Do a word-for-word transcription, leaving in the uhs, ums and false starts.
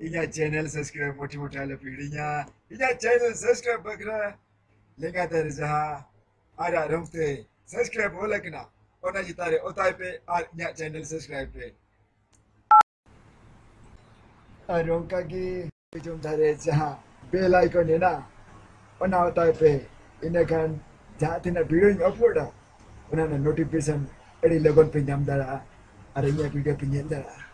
ᱤᱧᱟᱹᱜ channel subscribe ᱢᱚᱴᱷᱮ ᱢᱚᱴᱷᱮ ᱟᱞᱚ ᱯᱮ ᱦᱤᱲᱤᱧᱟ᱾ ᱤᱧᱟᱹᱜ channel subscribe ᱵᱟᱠᱷᱨᱟ ᱞᱮᱸᱜᱟ ᱛᱟᱨᱮ ᱡᱟᱦᱟᱸ ᱟᱨᱟᱜ ᱨᱚᱝ ᱛᱮ subscribe ᱚᱞ ᱟᱠᱟᱱᱟ, ᱚᱱᱟ ᱪᱮᱛᱟᱱ ᱨᱮ ᱚᱛᱟᱭ ᱯᱮ ᱟᱨ ᱤᱧᱟᱹᱜ channel subscribe ᱯᱮ᱾ ᱟᱨ ᱚᱱᱠᱟ ᱜᱮ ᱡᱚᱢ ᱫᱷᱟᱨᱮ ᱡᱟᱦᱟᱸ bell icon ᱦᱮᱱᱟᱜᱼᱟ, ᱚᱱᱟ ᱚᱛᱟᱭ ᱯᱮ᱾ ᱤᱱᱟᱹᱠᱷᱟᱱ ᱡᱟᱦᱟᱸ ᱛᱤᱱᱟᱹᱜ videoᱧ uploadᱟ, ᱚᱱᱟ ᱨᱮᱱᱟᱜ notification ᱟᱹᱰᱤ ᱞᱚᱜᱚᱱ ᱯᱮ ᱧᱟᱢ ᱫᱟᱲᱮᱭᱟᱜᱼᱟ ᱟᱨ ᱤᱧᱟᱹᱜ video ᱯᱮ ᱧᱮᱞ ᱫᱟᱲᱮᱭᱟᱜᱼᱟ᱾